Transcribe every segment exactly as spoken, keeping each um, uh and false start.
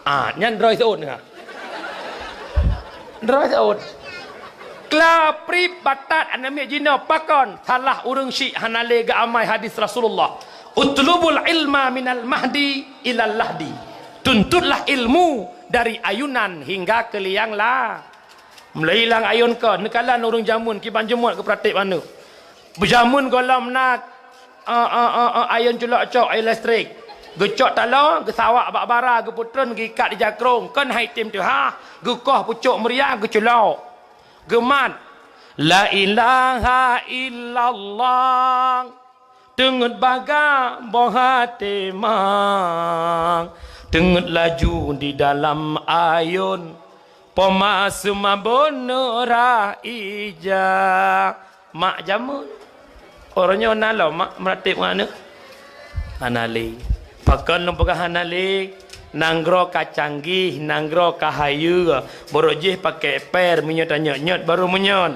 Ah, nyan droe seuôt na. Droe seuôt. Kla prib batat aneuk miet jinoe pakon salah ureuëng syiek hana lé geuamai hadis Rasulullah. "Utlubul ilma minal mahdi ilal lahdi." Tuntutlah ilmu dari ayunan hingga ke liang la. Mulai lam ayun ka, neukalon ureuëng jameun kiban jeumuet geupratik aneuk. Beujameun gohlom na, eh, eh, eh, eh, ayun culok cok, ayun listrik. Geucok taloe, geusawak bak bara, geupeutreun, geuikat di jakrong, kon hai tem teuhah, geukoh pucok meuria, geuculok. Geumat, "La ilaha illallah." Teungeut baga boh até mang, teungeut laju di dalam ayun, poma seumabon neurah ija. Mak jameun. Uroe nyoe na lom mak meuratéb ngon aneuk? Hana lé. Pakon lôn peugah hana lé? Nanggroe ka canggih, nanggroe ka hayeue. Barô jih pakai per, meunyoe tanyot-nyot barô meunyot.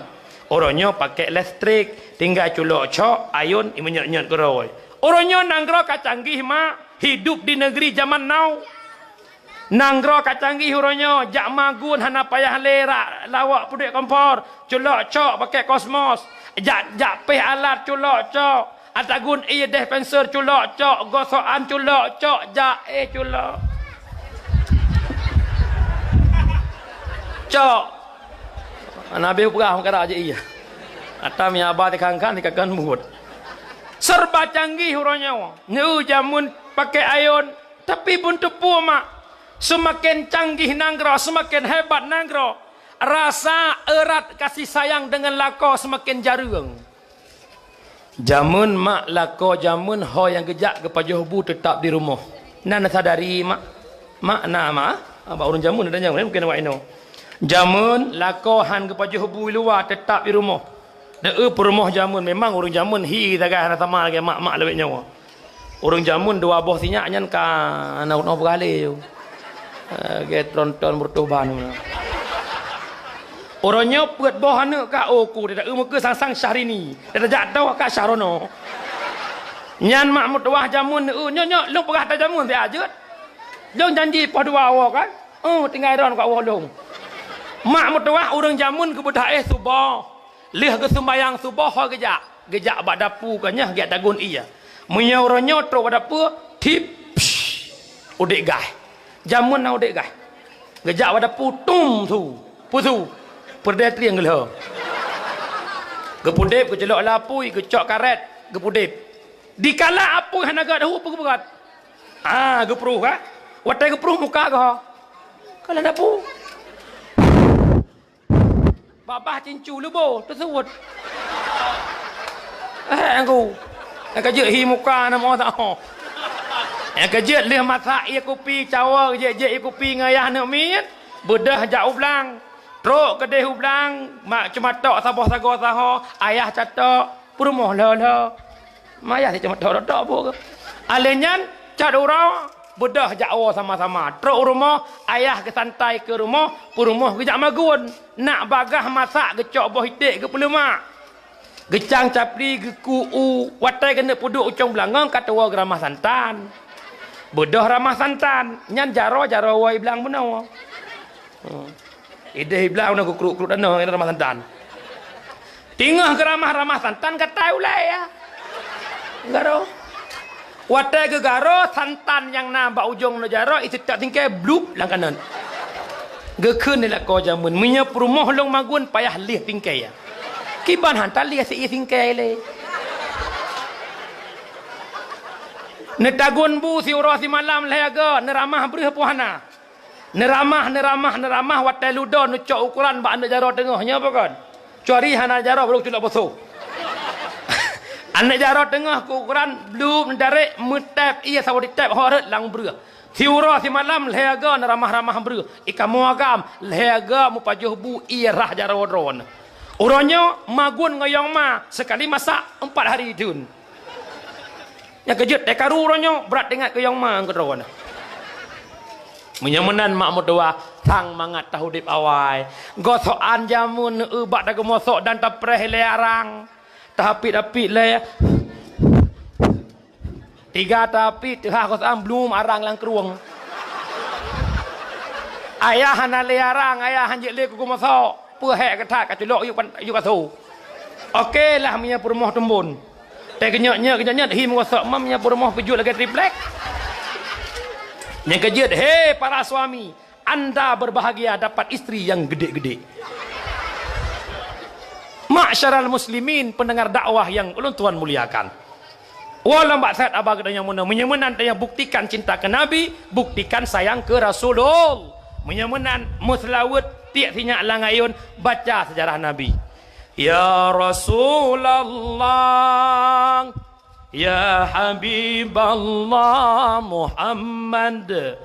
Uroe nyoe pakai listrik, tinggai culok cok, ayun, i menyot-nyot keudroe. Uroe nyoe nanggroe ka canggih, mak, hidup di negeri zaman now. Nanggroe ka canggih uroe nyoe, jak magun hana payah lé rak lawok peuduek kompor, culok cok pakai kosmos, jak, jak péh alat culok cok, atagun ié dispenser culok cok, gosokan culok cok, jak éh culok. Cok. Nabi peugah meukarak jih iya. Ata mi aba tikhan-khan, tikhan buet. Serba canggih uroe nyoe. Neu jameun pakai ayun, tapi buntut peue mak. Seumaken canggih nanggroe, seumaken hebat nanggroe. Rasa erat kasih sayang deungon lakoe seumaken jareueng. Jameun mak lakoe jameun ho nyang geujak geupajoh bu teutap di rumoh. Na neusadari mak? Mak na mak? Ah, bak ureuëng jameun ada jameun, mungken awak inoe. Jameun lakoe han geupajoh bu i luwa, teutap di rumoh. Deuh peurumoh jameun, memang ureuëng jameun hi sagai hana sama lagée mak-mak lawét nyoe. Ureuëng jameun dua boh sinyak nyan ka na unoe beurale yo. Eh, ge tron-tron beureutoh ban. Uroe nyoe peuet boh aneuk ka, oh ku, tidak eu meuke sang-sang Syahrini. Tidak jak doh ka Syahrono. Nyan mak meutuwah jameun, eu nyoe, nyoe, lôn peugah ta jameun siat jeuet. Lôn janji poh dua woe kan? Oh, tinggai ron ka woe lôn. Mak meutuwah ureuëng jameun geubeudah éh suboh. Lheueh geusumbayang suboh ho geujak, geujak bak dapu ka nyoe geujak tagun ié. Meunyoe uroe nyoe trok bak dapu, tip, psh, udép gaih. Jameun na udép gaih. Geujak bak dapu, tum, su, pusu. Peureudée trieng geulhô. Geupudép, geuculok lam apui, geucok karet, geupudép. Dikala apui hana gét hu, peue geupeugét? Ah, geupruh ka. Watée geupruh muka geuh. Ka lam dapu. Babah cincu leubo teuseuwot. Eh, angku. Nyang ka jeuet hi muka na mo tao. Nyang ka jeuet lheueh masak ié kupi cawa jeuet-jeuet ié kupi ngon ayah aneuk miet, beudôh jak u blang. Trok keudeh u blang, mak cuma tok saboh sagoe saho, ayah catok, peurumoh lho-lho. Mayah si cuma tok-tok bu. Alé nyan cat uroe beudôh jak woe sama-sama. Trok u rumoh, ayah geusantai keu rumoh, peurumoh geujak magun. Nak bagah masak geucok boh iték geupeuleumak. Geucang capli geuku u, watée geuneuk peuduek ucong beulangong ka tuwoe geuramah santan. Beudôh ramah santan, nyan jaroe-jaroe woe i blang bunoe. Hmm. Ideh i blang na geukruk-kruk tanoh ngon ramah santan. Teungoh geuramah-ramah santan gatai ulée ya. Garo. Watée geugaro santan nyang na bak ujong neujaroe, iseutôt singkée blup lam kanot. Geukheun lé lakoe jameun, meunyoe peurumoh lôn magun payah lieh singkée ya. Kiban han talieh si ié singkée lé. Neutagun bu siuroe simalam lhée agoe, neuramah breuh puhana. Neuramah, neuramah, neuramah, watée ludo neucok ukoran bak aneuk jaroe teungoh, nyoe pakon? Cuari hana jaroe, barô culok boso. Aneuk jaroe teungoh keu ukoran, blup neudarek, meutép ié saboh titép, ho rhot lam breuh. Siuroe simalam, lhée agoe neuramah-ramah breuh. Ikamoe agam, lhée agoe meupajoh bu ié rhah jaroe droeneuh. Uroe nyoe, magun ngon yong ma, seukali masak, empat hari theun. Nyang keujeuet teukaru uroe nyoe brat teuingat keu yong ma keudroe na. Meunyoe meunan mak meutuwah, sang mangat taudép awai. Gosokan jameun ubat tageumosok dan tapreh lé arang. Tahapit-hapit lé. Tiga tahapit teuhah gosokan blum arang lam krueng. Ayah hana lé arang, ayah han jeuet lé keu geumasok. Peue hék geuthat ka culok yue pan-, yue kaso. Oke lah meunyoe peurumoh teumbon. Teukenyot-nyot, kenyot-nyot hi meugosok, mam meunyoe peurumoh peujeuet lagèe triplek. Nyang keujeuet, he para suami, anda berbahagia dapat istri yang gede-gede. Ma'syaral muslimin, pendengar dakwah yang ulôn tuan muliakan. Wallah, bak that aba geutanyoe meunan, meunyoe meunan tanyoe buktikan cinta ke Nabi, buktikan sayang ke Rasulullah. Meunyoe meunan, meuseulaweuet tiek sinyak lam ayôn, baca sejarah Nabi. Ya Rasulullah, ya Habiballah Muhammad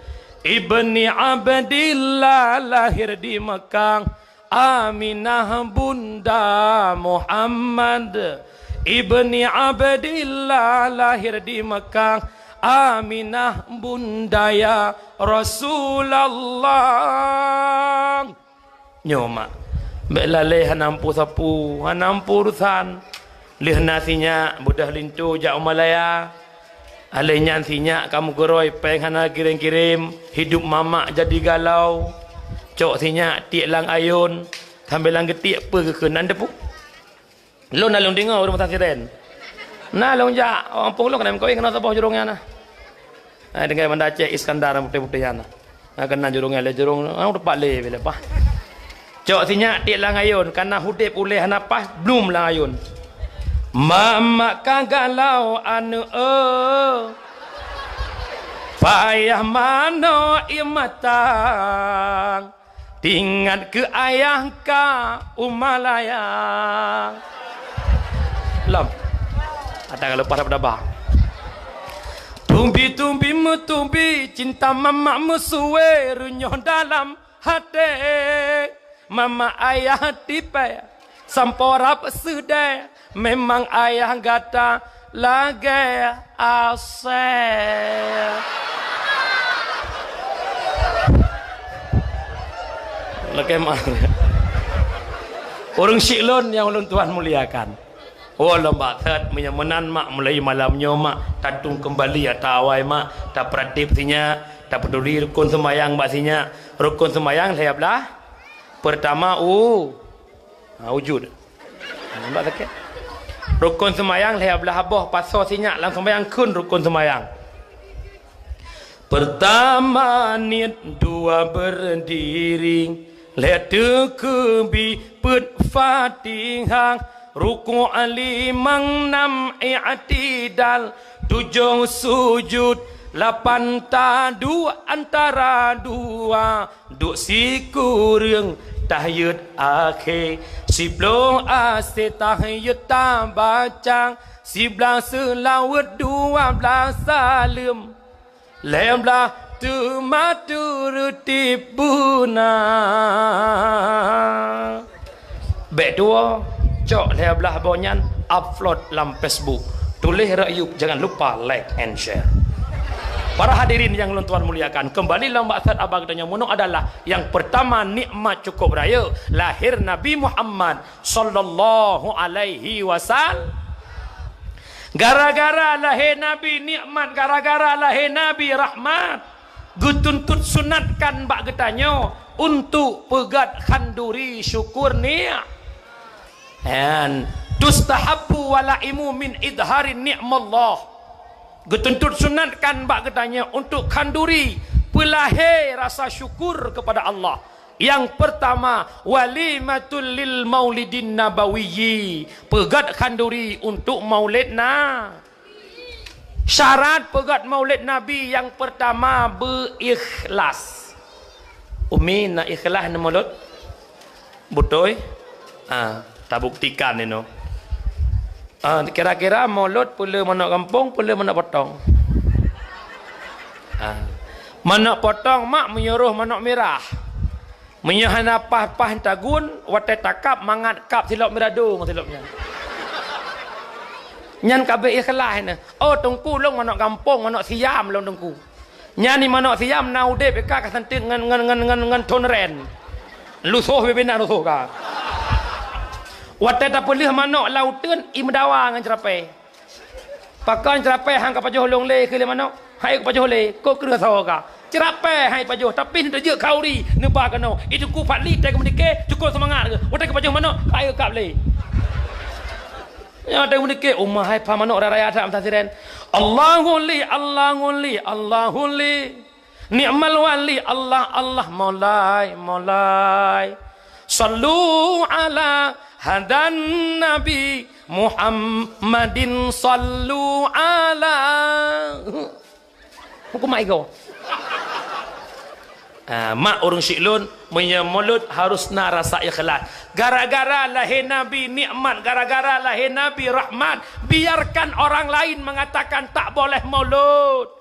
ibni Abdillah lahir di Mekah. Aminah bunda Muhammad ibni Abdillah lahir di Mekah. Aminah bunda ya Rasulullah. Nyoe mak, bèk lalée hana ampu sapu, hana ampu urusan. Lheueh na sinyak beudôh linto jak u Malaya. Alèh nyan sinyak ka meugeurôi péng hana kirém-kirém, hidup mamak jadi galau. Cok sinyak tiek lam ayôn, sambilan geutiek peue geukheun nan teupeu. Lôn na lôn deungö ureueng pasang siren. Na lôn jak, ureueng gampông lôn ka na meukawen keunoe saboh jurông nyan na. Hai, tinggai Banda Aceh Iskandar putéh-putéh nyan na. Nah, keunan jurông nyan lé jurông, ah, teumpat lé bile paih. Cok sinyak tiek lam ayôn, kana udép ulèe hana paih, blum lam ayôn. Mamak ka galau aneuk eu. Payah manoe ié matang. Tingat keu ayah ka u Malaya. Lom. Ada kalau pada pada bah. Tumbi-tumbi meutubi, cinta mamak meusuwe, reunyoh dalam até. Mamak ayah tipée, sampoe rab seudée, memang ayah gata lagée asée. Lagée ma-, ureueng syik lôn nyang ulôn tuan muliakan. Oh, lom bak that, meunyoe meunan mak, mulai malam nyoe mak, tatung keumbali ata awai mak, tapeuratéb sinyak, tapeuduli rukon seumayang bak sinyak. Rukon seumayang lhée blaih. Peurtama u-, ha, ujud. Ha, nampak sakét? Rukon seumayang lhée blaih boh, pasoe sinyak lam seumayang kheun rukon seumayang. Peurtama niet, dua berdiri, lhée teukeubi peuet Fatihah, ruku' limong, nam i'tidal, tujoh sujud, lapan taduek antara dua, duek sikureueng tahiyat akhé, siploh asé tahiyat tabaca, siblaih seulaweuet, dua blaih saleuem. Lhée blaih teuma teureutib beuna. Bék tuwoe, cok lhée blaih boh nyan, upload lam Facebook. Tuléh reuyueb, jangan lupa like and share. Para hadirin yang ulôn tuan muliakan, keumbali lam maksud abang geutanyoe meunoe adalah yang pertama nikmat cukup raya, lahir Nabi Muhammad sallallahu alaihi wasal-, gara-gara lahé Nabi nikmat, gara-gara lahé Nabi rahmat, geutuntot sunatkan bak geutanyoe untuk peugét khanduri syukur ni-, an, tustahabbu walaimu min idhari ni'mallah. Geutuntot sunatkan bak geutanyoe untuk khanduri peulahé rasa syukur kepada Allah. Yang pertama, walimatul lil maulidin nabawiyyi, peugét khanduri untuk maulid na-, syarat peugét maulid Nabi yang pertama beuikhlas. Umi na ikhlas na maulid? Beutôi? Ah, tabuktikan inoe. Ah, kira-kira maulid peuleueh manok gampông, peuleueh manok potong? Ah. Manok potong mak meunyoe roh manok mirah. Meunyoe hana paih-paih tagun, watée takab mangat kab silop mirado ngon silop nyan. Nyan ka beuikhlas nyan. Oh, teungku, lôn manok gampông, manok siam lôn teungku. Nyan ni manok siam na udeb ka, ka seunteuet ngon, ngon, ngon, ngon, ngon thon ren. Lusoh bibina lusoh ka. Watée tapeuleueh manok lam uteuen, imeudawa ngon ceurapée. Pakon ceurapée han ka pajoh lôn lé keu lé manok? Hai ka pajoh lé, kok kreueh sawoe ka? Rapée hai pajoh, tapi neuteujeuk khauri neuba keunoe. Itu ku Fadli teuka meudike, cukôp seumangat geuh. Watée geupajoh manok, hai geukab lé. Nyan watée geumeudike, uma hai pha manok raya-raya that meusiren. Allahu li, Allahu li, Allahu li. Ni'mal wali, Allah, Allah, maulai, maulai. Sallu ala hadan nabi Muhammadin, sallu ala. Hukum mak igo. Ah, mak ureuëng syiek lôn, meunyoe mulod harus na rasa ikhlas. Gara-gara lahé Nabi nikmat, gara-gara lahé Nabi rahmat, biarkan orang lain mengatakan tak boleh mulod.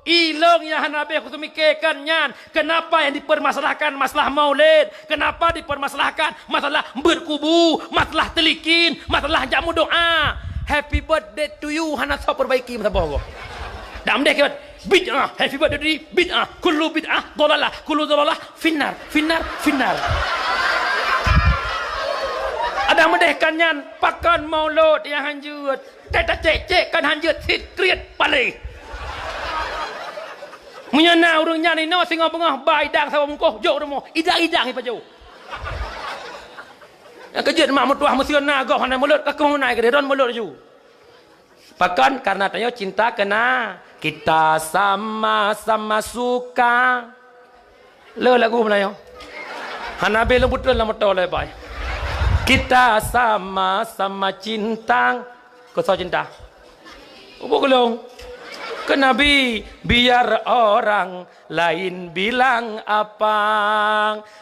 Ilong nyang hana habéh kuseumikirkan nyan, kenapa yang dipermasalahkan masalah maulid? Kenapa dipermasalahkan masalah beuet kubu, masalah teulikin, masalah jak meudoa? Happy birthday to you hana soe perbaiki meusaboh-boh. Dak meudeh kiban bid'ah, happy birthday to you, bid'ah, kullu bid'ah dolalah, kullu dolalah finnar, finnar, finnar. Adak meudeh kan nyan pakon maulud nyang hanjeuet. Dak tacék-cék kan hanjeuet sit kriet paléh. Meunyoe na ureuëng nyan inoe singoh beungoh ba idang saboh bungkôh jok rumoh, idang-idang ipajoh. Nyang keujeuet mak meutuah meusiôn na goh hana mulod, ka keuh meunai keudeh ron mulod laju. Pakon? Karena tanyoe cinta keu na. Kita sama-sama suka. Le lagu Melayu. Hana habéh lôn putôh lam moto le bai. Kita sama-sama cinta. Keu soe cinta? Ubak geulong. Keu Nabi, biar orang lain bilang apa,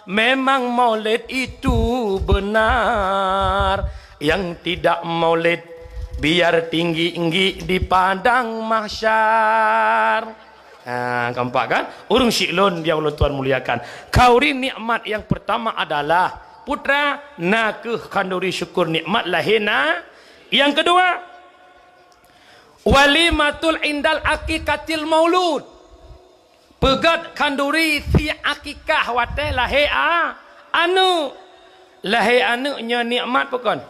memang maulid itu benar. Yang tidak maulid, biar tinggi-tinggi di padang mahsyar. Ha, keempat kan? Ureuëng syiek lôn nyang ulôn tuan muliakan. Khauri nikmat yang pertama adalah putra, na keuh khanduri syukur nikmat lahé na. Yang kedua, walimatul indal aqiqatil maulud. Peugét khanduri sie akikah watée lahé a-, aneuëk. Lahé aneuëk nyoe nikmat pakon?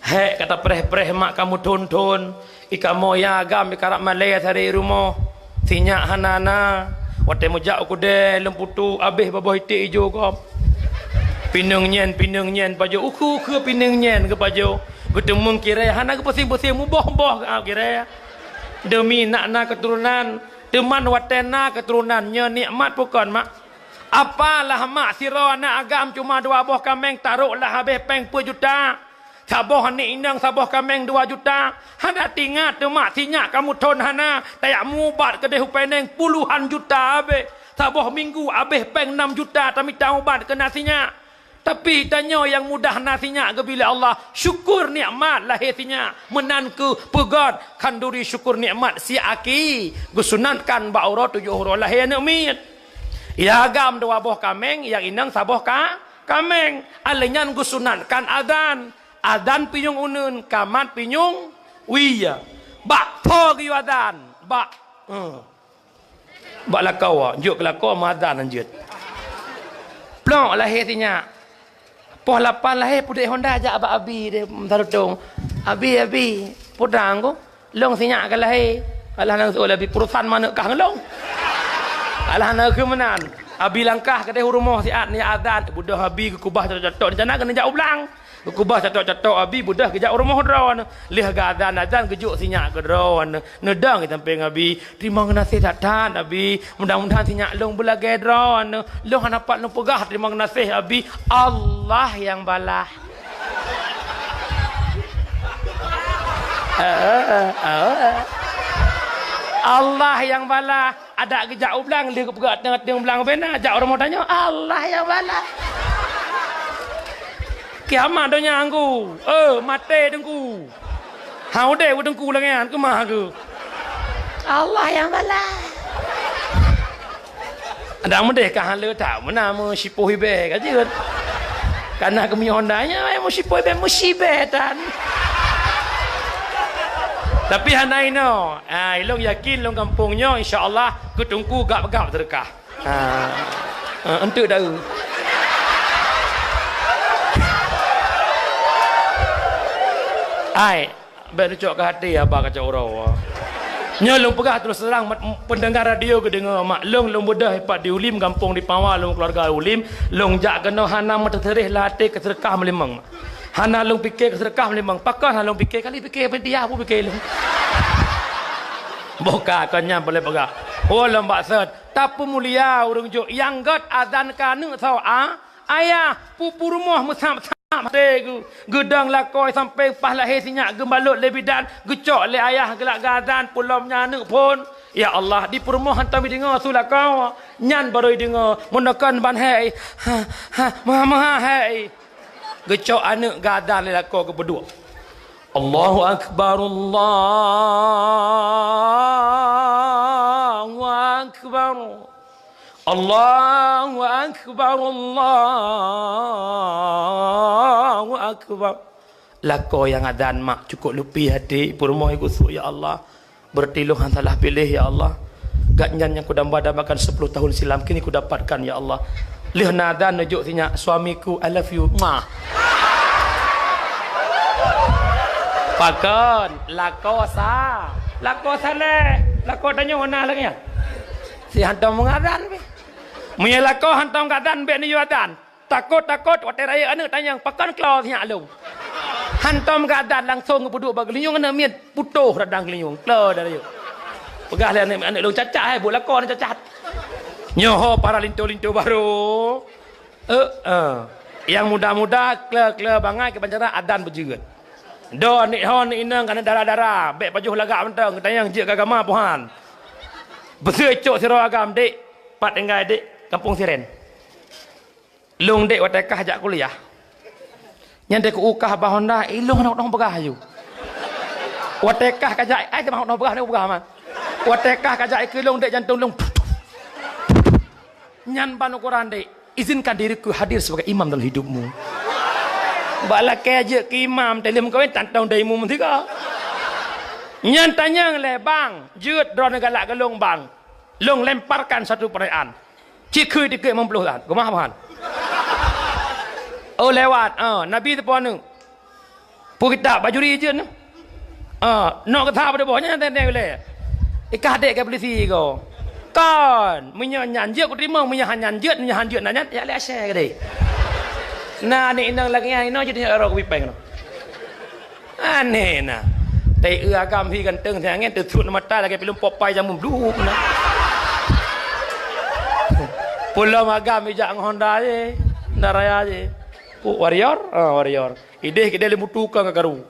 Hék ka tapreh-preh mak kamoe thon-thon, i kamoe nyang agam i karab malée sabe rumoh. Sinyak hana na. Watée meujak u keudée lôn putôh, abéh babah iték ijo gob. Pineung nyan, pineung nyan pajoh, ukeue-ukeue pineung nyan geupajoh. Geuteumeung kirée hana geupeusieng-peusieng, muboh-boh geuab kirée. Demi nak na keuturonan, teuma watée na keuturonan nyoe nikmat pakon, mak? Apalah mak sidroe aneuëk agam cuma dua boh kaméng taroklah habéh péng peuet juta. Saboh aneuëk inong saboh kaméng dua juta. Hana teuingat teuh mak sinyak kamoe thon hana, tajak mubat keudeh u Penang puluhan juta habéh. Saboh minggu habéh péng nam juta tamita ubat keu na sinyak. Tapi tanyoe nyang mudah na sinyak geubri lé Allah, syukur nikmat lahé sinyak. Meunan keuh peugét khanduri syukur nikmat sie aki geusunatkan bak uroe tujoh uroe lahé aneuëk miet. Nyang agam dua boh kaméng, nyang inong saboh ka-, kaméng. Alèh nyan geusunatkan azan. Azan pinyueng uneuen, kamat pinyueng wie. Bak po geuyue azan, bak, eh, bak lakoe, jok keu lakoe meuazan hanjeuet. Plok lahé sinyak. Poh lapan lahé peuduek honda jak bak abi deh, Meusareutong. "Abi, abi, peue dang ko? Lôn sinyak ka lahé." Alah na seuôt abi, "Peurusan manök kah ngon lôn?" Alah na keuh meunan. Abi langkah keudeh u rumoh siat neujak azan, beudôh abi geukubah catok-catok, rencana keuneuk jak u blang. Geukubah catok-catok abi, beudôh geujak u rumoh droeneuh. Lheueh geuazan-azan geujok sinyak keu droeneuh. Neudong di sampéng abi, "Teurimong geunaséh that-that, Abi. Mudah-mudahan sinyak lôn beulagée droeneuh. Lôn hana pat lôn peugah teurimong geunaséh, Abi. Allah nyang balah." Allah nyang balah. Adak geujak u blang, lheueh geupeugah teungoh-teungoh blang bena, jak u rumoh tanyoe, Allah nyang balah. Kiamat donya angku. Eh, maté teungku. Ha udeb u teungku lagée nyan keumah keuh. Allah nyang balah. Adak meudeh ka haleue that meunan meusipoh ibée ka jeuet. Kana keumiet honda nyan meusipoh ibée meusibée tan. Tapi hana inoe. Ah, ilong yakin lôn gampông nyoe insya Allah keu teungku gab-gab seudeukah. Ah, ah, enteuk daun. Ai, bék neucok keu até haba kacok uroe. Nyoe lôn peugah terus terang, mat-, pendengar radio geudeungoe, mak lôn, lôn beudôh pat di Ulim, gampông di Pawa, lôn keuluwarga Ulim, lôn jak keunoe hana meuteuseuréh lam até keuseudeukah meulimong. Hana lôn pike keuseudeukah meulimong. Pakon hana lôn pike? Kali pike panitia, peue pike lôn? Boh ka, kon nyan boleh peugah. Oh, lôn maksud, tapeumulia ureuëng jok nyang gét azan keu aneuk soe, a? Ayah, pu-, peurumoh meusab-sab até geu-, geudong lakoe sampéng paih lahé sinyak geubalot lé bidan, geucok lé ayah geulak geuazan, peulom nyan aneuk phon. Ya Allah, di peurumoh hantom jideungoe su lakoe, nyan barô jideungoe, meunoe kon ban hai, ha, ha, meuha-meuha hai. Geucok aneuk geuazan lé lakoe geupeuduek. Allahu Akbar, Allahu Akbar. Allahu Akbar, Allahu Akbar. Lakoe nyang azan mak cukôp leupie até, peurumoh geusu, ya Allah. Berarti lôn han salah piléh, ya Allah. Gobnyan nyang kudamba-dambakan sepuluh tahun silam, kini kudapatkan, ya Allah. Lheueh na azan neujok sinyak, "Suamiku, I love you." Mwah. Pakon? Lakoe sa-, lakoe saleh. Lakoe tanyoe na lagée nyan. Si hantom meungazan pih. Meunyoe lakoe hantom geuazan, bék neuyue azan. Takot-takot watée rayeuk aneuk tanyong, "Pakon klo sinyak lôn?" Hantom geuazan langsong geupeuduek bak geulinyueng aneuk miet, putôh radang geulinyueng. Klo dan rayeuk. Peugah lé aneuk, "Aneuk lôn cacat hai, buet lakoe ni cacat." Nyoe ho para linto-linto barô. Eh, eh. Nyang muda-muda, kle-kle bangai keubancara adan beujeuet. Do aneuk ho aneuk inong ka na dara-dara, bék pajoh lagak mantong, geutanyong jeuet keu agama pohan. Beuseucok sidroe agam, "Dek, pat tinggai dek?" "Gampông Siren." "Lôn dek watée kah jak kuliah. Nyan dek keu ukah bah honda, ilôn hana peugah aju. Watée kah ka jak, ai teuma hana peugah, hana peugah man. Watée kah ka jak ikeue lôn dek jantong lôn." Nyan ban ukuran dek, izinkan diriku hadir sebagai imam dalam hidupmu. Bak lakée jeuet keu imam, teuh lheueh meukawen tantong dai imum tiga. Nyan tanyong lé bang, jeuet droeneuh galak keu lôn bang. Lôn lemparkan satu pertanyaan. Cit khui tiket limong ploh ribèe. Keumah bahan. Oh lewat, ah, Nabi teupeu aneuk. Peue kitab bajuri jeuet nyoe. Ah, nok keusa pada boh nyan teng-teng ulèe. Ikah dek ke polisi ko. Kon, meunyoe nyan jeuet kuteurimong, meunyoe han nyan jeuet, meunyoe han jeuet na nyan, ya lé asyèe keudeh. Na aneuk inong lagèe nyan inoe jeuet nyoe aro kubipeng nyoe. Aneh na. Tai eu agam hi ganteng siangén teusuet mata lagèe filem Popeye jameun blup na. Peulom agam ijak ngon Honda je, Honda Raya je. Oh, Warrior? Ah, Warrior. Ideh kideh lé mutu ka ngagaru.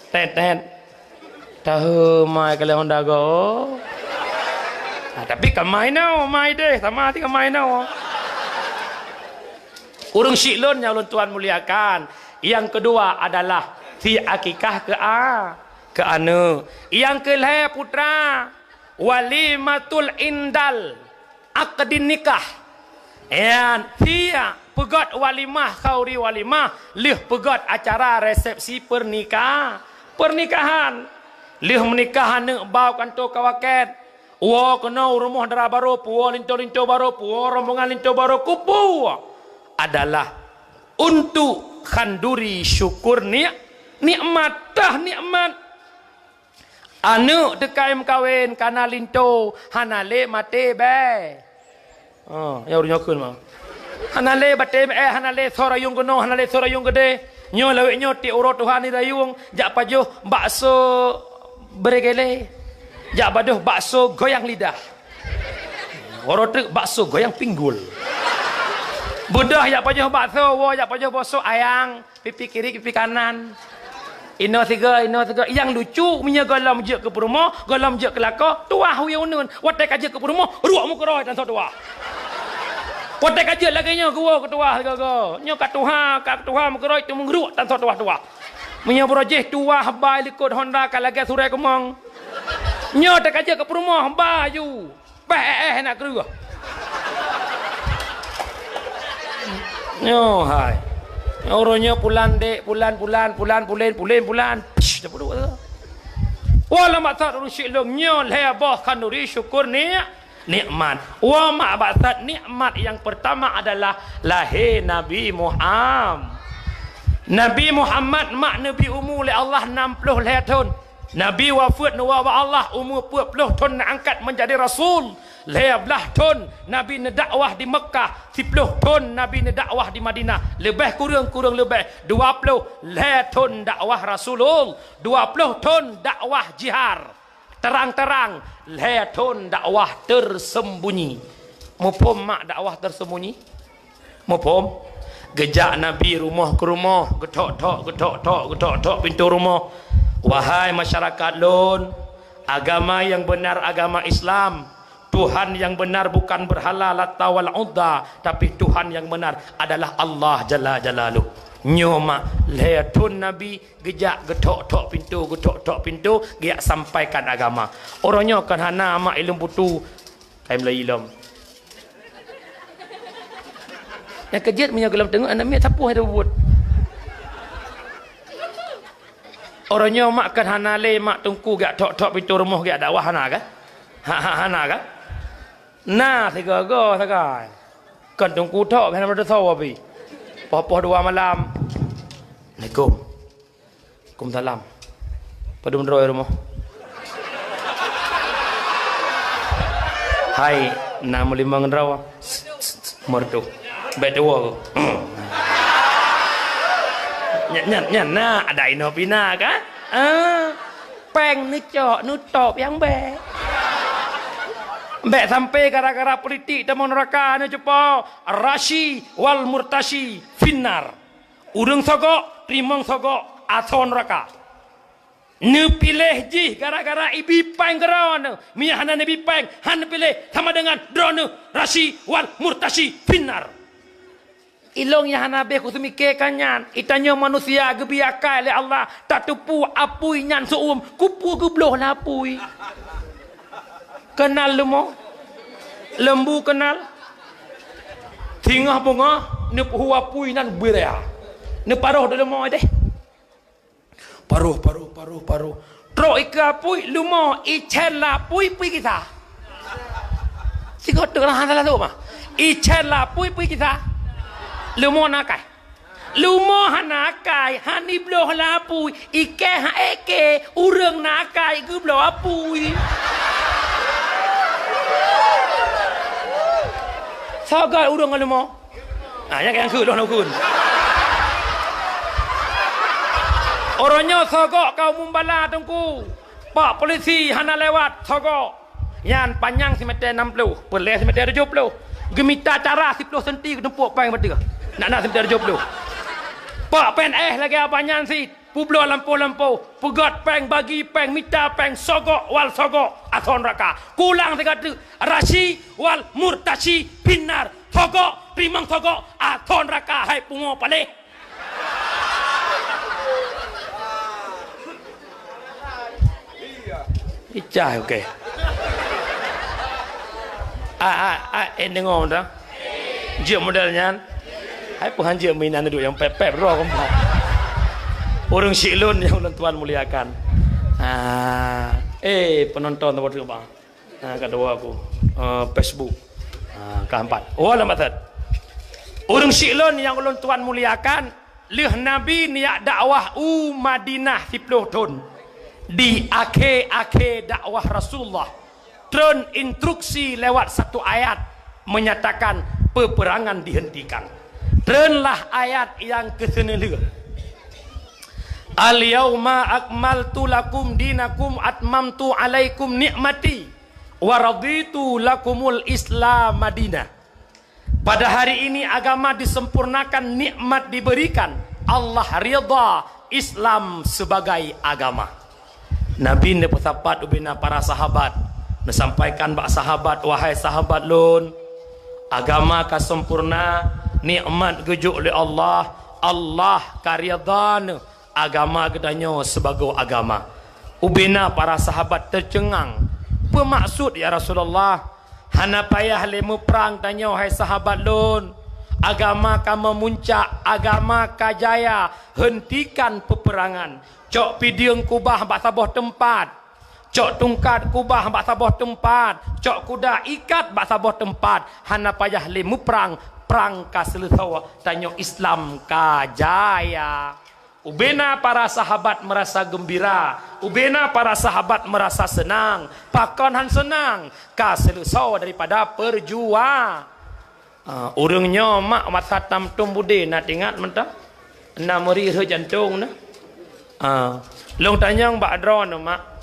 Tet, tet. Tahu mai kalian Honda go. Ah, tapi kamai nau, mai deh, sama hati kamai nau. Ureueng syiek lôn nyang lôn tuan muliakan. Yang kedua adalah fi akikah keu a, keu aneuk. Yang keulhèe putra, walimatul indal akdin nikah. Yan, fi peugöt walimah, khauri walimah, lheueh peugöt acara resepsi pernika-, pernikahan. Lheueh meunikah aneuk bau kantô ka wakét. Woe keunoe u rumoh dara barô, puwoe linto-linto barô, puwoe rombongan linto barô, kupu adalah untuk khanduri syukur ni-, nikmat, tah nikmat. Aneuk teuka meukawen, kana linto, hana lé maté bèe. Oh, ya ureueng nyoe kheun mah. Hana lé batém, eh, hana lé soe rayueng keunoe, hana lé soe rayueng keudeh. Nyoe lawét nyoe tiep uroe tuha ni rayueng, jak pajoh bakso beregele. Jak pajoh bakso goyang lidah. Uroe treuk bakso goyang pinggul. Beudôh jak pajoh bakso, woe jak pajoh bakso ayang. Pipi kiri, pipi kanan. Inoe sigoe, inoe sigoe. Nyang lucu, meunyoe gohlom jeuet keu peurumoh, gohlom jeuet keu lakoe, tuwah uyueng uneun. Watèe ka jeuet keu peurumoh, ruek meukeurôi tan soe tuwah. Watèe ka jeuet lagèe nyoe geuwoe keu tuwah sigoe-goe. Nyoe ka tuha, ka tuha meukeurôi teumeuruek tan soe tuwah-tuwah. Meunyoe beurojeh tuwah bai likot Honda ka lagèe surée keumong. Nyoe teuka jeuet keu peurumoh, baju. Beh, eh, eh, nak keureueh. Nyoe hai. Uroe nyoe pulan dek, pulan, pulan, pulan, pulen, pulen, pulan. Psh, dah puduk tu. Wah, lam maksud ureueng syiek lôn nyoe lhèe boh khanduri syukur ni-, nikmat. Wah, mak maksud nikmat yang pertama adalah lahé Nabi Muhammad. Nabi Muhammad mak neubri umu lé Allah nam ploh lhée thon. Nabi wafeuet neuwoe bak Allah umu peuet ploh thon neuangkat meujadi rasul. Lhée blaih thon Nabi neudakwah di Meukah, siploh thon Nabi neudakwah di Madinah. Leubeh kureueng-kureueng leubeh dua ploh lhée thon dakwah rasulul, dua ploh thon dakwah jihar. Terang-terang, lhée thon dakwah tersembunyi. Muphom mak dakwah tersembunyi? Muphom? Geujak Nabi rumoh keu rumoh, geuthok-thok, geuthok-thok, geuthok-thok pintoe rumoh. Wahai masyarakat lôn, agama nyang beunar agama Islam. Tuhan nyang beunar bukan berhala Lata wal Uzza, tapi Tuhan nyang beunar adalah Allah Jalla Jalaluh. Nyoe mak lhée thon Nabi geujak geuthok-thok pintoe, geuthok-thok pintoe, geujak sampaikan agama. Uroe nyoe kon hana mak ilom putu, kai meulayi lom. Nyang keujeuet meunyoe gohlom teungoh aneuk miet sapoh hai buet. Uroe nyoe mak kon hana lé mak teungku geujak thok-thok pintoe rumoh geujak dakwah hana kan? Ha, ha, hana kan? Na sigoe-goe sagai. Kon teungku thok, hana meudesya pih. Poh-poh dua malam. Assalamualaikum. Waalaikumsalam. Padum droe rumoh? Hai, na meulimong droe. Merdu. Bèk tuwo. Nyan, nyan, nyan na ada inoe pih na kan? Ah. Péng neucok, neutôp nyang bèk. Bèk sampai gara-gara politik tamong neuraka neucupo, rashi wal murtashi finnar. Ureueng sogok, teurimong sogok, asoe neuraka. Neupiléh jih gara-gara ibi péng keu droeneuh. Meunyo hana neubi péng, hana neupiléh, sama dengan droeneuh rashi wal murtashi finnar. Ilôn nyang hana habéh kuseumike ka nyan, itanyoe manusia geubri akai lé Allah, tateupeue apui nyan seu-uem, kupeue geubloh lé apui. Keunal leumo? Lembu keunal? Singoh beungoh, neupeuhu apui nyan beurea. Neuparoh di leumo deh. Paroh, paroh, paroh, paroh. Trok ikeue apui, leumo icén lapui pui gisa. Sigoe teuk lah hana lalo mah. Icén lapui pui gisa. Leumo na akai. Leumo hana akai, han ibloh lapui. Ikée ha ék kée, ureueng na akai geubloh apui. Sagai ureueng ngon leumo. Ah, nyang keu lôn ukun. Uroe nyoe sogok ka umum bala teungku. Pak polisi hana lewat sogok. Nyan panyang simètè nam ploh, peulèh simètè tujoh ploh. Geumita cara siploh senti geutumpok péng bateuh. Nak na simètè tujoh ploh. Pak P N S lagèe abah nyan sit. Peubloe lampôh-lampôh, peugöt péng, bagi péng, mita péng, sogok wal sogok, asoe neuraka. Kulang sigoe teuk, rashi wal murtashi finnar, sogok, teurimong sogok, asoe neuraka, hai pungo paléh. Icah, oke. Ah, ah, ah, eh, deungoe dah. Jeuet model nyan. Hai peuhan jeuet meuinan duek nyang pép-pép droe keumpat. Ureueng syiek lôn nyang ulôn tuan muliakan. Ah, eh, penonton tempat tu, Bang. Ah, ka dua aku. Eh, Facebook. Ah, ka empat. Oh, lambat that. Ureueng syiek lôn nyang ulôn tuan muliakan, lheueh Nabi neujak dakwah u Madinah siploh thon. Di akhé-akhé dakwah Rasulullah, treun instruksi lewat satu ayat menyatakan peperangan dihentikan. Treunlah ayat nyang keuseuneulheueh. "Al-yauma akmaltu lakum dinakum atmamtu alaikum ni'mati wa raditu lakumul Islam madina." Pada hari ini agama disempurnakan, nikmat diberikan, Allah ridha Islam sebagai agama. Nabi neupeusapat ubena para sahabat, neusampaikan bak sahabat, "Wahai sahabat lôn, agama ka sempurna, nikmat geujok lé Allah, Allah ka ridha neuh agama geutanyoe sibagoe agama." Ubena para sahabat teuceungang, "Peue maksud, ya Rasulullah?" "Hana payah lé meuprang tanyoe, hai sahabat lôn. Agama ka meumuncak, agama ka jaya. Heuntikan peupeurangan. Cok pideung kubah bak saboh teumpat. Cok tungkat kubah bak saboh teumpat, cok kuda ikat bak saboh teumpat, hana payah lé muprang, prang ka seuleusoe, tanyoe Islam ka jaya. Ubena para sahabat merasa gembira, ubena para sahabat merasa senang. Pakon han senang? Ka seuleusoe daripada peurjuang. Ah, ureuëng nyoe mak masa tam tum budé na teuingat mantong. Na meuri rhot jantong na. Ah, lôn tanyong bak droeneuh mak.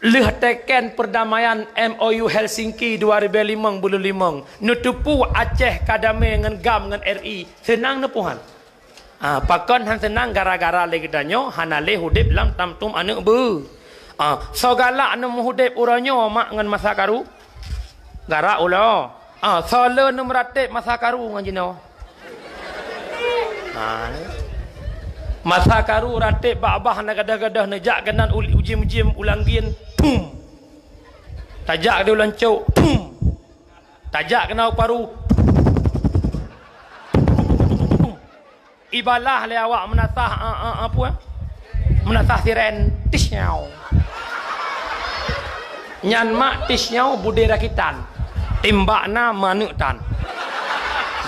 Lheueh teken perdamaian M O U Helsinki dua ribu limong buleuen limong, neuteupeue Aceh ka damé ngon GAM ngon R I, seunang neupeuhan. Ah, pakon han seunang gara-gara lé geutanyoe hana lé udeb lam tam tum aneuëk beu. Ah, soe galak neumeuudeb uroe nyoe mak ngon masa karu? Gara ulo. Ah, soe le neumeuratéb masa karu ngon jinoe? Ah, masa karu ratéb bak babah na gadôh-gadôh neujak keunan u-, ujiem-ujiem u langgien, pum. Tajak di ulang cok, pum. Tajak keunan u paru. Ibalah lé awak meunasah, a, a, a, peue? Meunasah siren, tisnyau. Nyan mak tisnyau budé rakitan. Timbak na maneuek tan.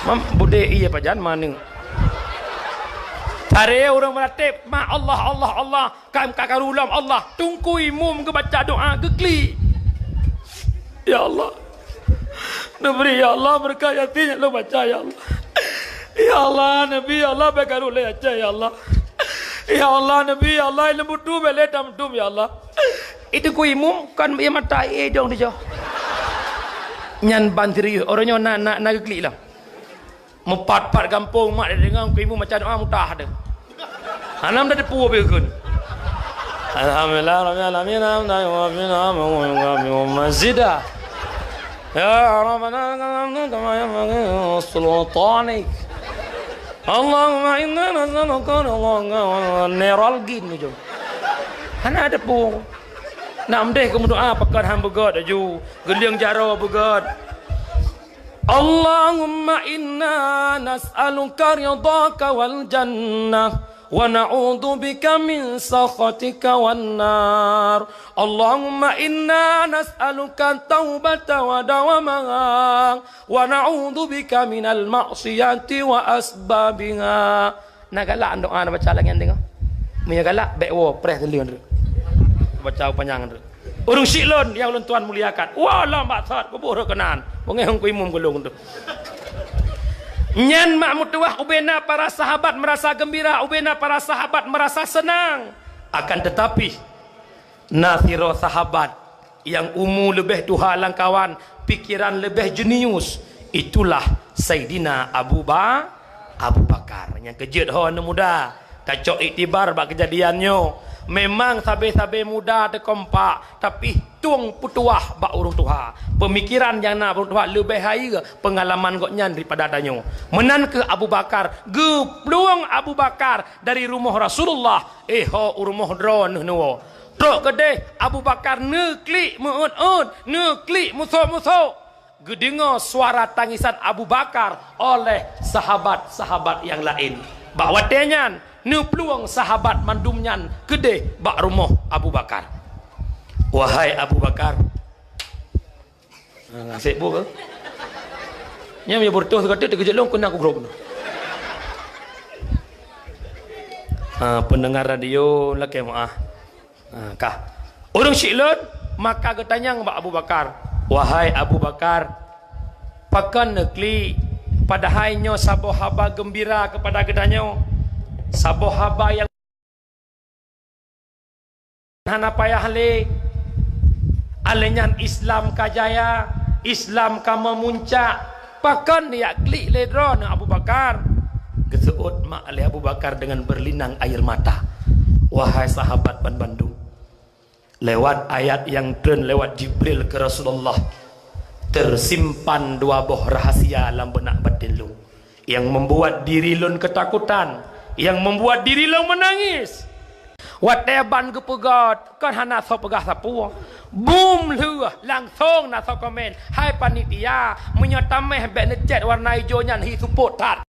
Mam, budé iya pajan maneuek. Tare ureuëng meuratéb, mak Allah, Allah, Allah. Ka, ka karu lom Allah, Teungku Imum geubaca doa geuklik. Ya Allah. Neubri, ya Allah, beureukat Yasin nyang lôn baca, ya Allah. Ya Allah, neubri, ya Allah, bèk karu lé Aceh, ya Allah. Ya Allah, neubri, ya Allah, ileuem butu bèk lé tam tum, ya Allah. Teungku Imum kon ie mata ie dong dijoh. Nyan ban serius, uroe nyoe na, na, na geuklik lom. Meupat-pat gampông mak deungoe Teungku Imum baca doa mutah deh. Hana meuteupeu beukon. Alhamdulillah rabbil alamin, hamdan yuwafi ni'amahu wa yukafi mazidah. Ya Rabbana lakal hamdu kama yanbaghi li sultanik. Allahumma inna nas'aluka ridhaka wa neuralgin ujung. Hana teupeu. Nak mdeh keu meudoa pakon han beugöt laju, geulieng jaroe beugöt. Allahumma inna nas'aluka ridhaka wal jannah, wa na'udzubika min sakhatika wan nar. Allahumma inna nas'aluka taubata wa dawamaha, wa na'udzubika minal ma'siyati wa asbabiha. Na galak doa na baca lagèe nyan deungoe. Meunyoe galak, bèk woe, preh teuleueng teuk. Baca panyang teuk. Ureueng syiek lôn nyang lôn tuan muliakan. Woe lom bak sot, kubu rhot keunan. Beungèh Teungku Imum geulong teuk. Nyan mak meutuwah ubena para sahabat merasa gembira, ubena para sahabat merasa senang. Akan tetapi, na sidroe sahabat nyang umu leubeh tuha lam kawan, pikeran leubeh jenius, itulah Saidina Abu Ba-, Abu Bakar. Nyang keujeuet ho aneuk muda, tacok iktibar bak keujadian nyoe. Memang sabe-sabe muda teukompak, tapi tueng peutuwah bak ureueng tuha. Peumikiran nyang na ureueng tuha leubeh hayeue peungalaman gobnyan daripada tanyoe. Meunan keuh Abu Bakar, geuplueng Abu Bakar dari rumoh Rasulullah, eh, ho u rumoh droeneuh neuwoe. Trok keudeh Abu Bakar neuklik meu-ôt-ôt, neuklik musôk-musôk. Geudeungoe suara tangisan Abu Bakar oleh sahabat-sahabat nyang laén. Bak watèe nyan, neuplueng sahabat mandum nyan keudeh bak rumoh Abu Bakar. Wahai Abu Bakar, Ha, nasib bu ke? Nyan meunyoe beureutoh sigoe teuk teukeujot lôn keunan kugrob. Ha, peundengar radio lakèe meu'ah. Ha, kah. Ureueng syiek lôn, maka geutanyong bak Abu Bakar, "Wahai Abu Bakar, pakon neuklik, padahai nyoe saboh haba geumbira keupada geutanyoe, saboh haba nyang hana payah lé. Alèh nyan Islam ka jaya, Islam ka meumuncak. Pakon neujak klik lé droeneuh Abu Bakar?" Geuseuôt mak lé Abu Bakar deungon beurelinang air mata, "Wahai sahabat banmandum, lewat ayat nyang treun lewat Jibril keu Rasulullah, teusimpan dua boh rahasia lam beunak batén lôn, nyang membuat diri lôn keutakutan, nyang membuat diri lôn meunangis." Watèe ban geupeugöt, kon hana soe peugah sapeue. Bum lheueh, langsong na soe komen, "Hai panitia, meunyoe taméh bèk neucèt warna ijo nyan hi seupôt that."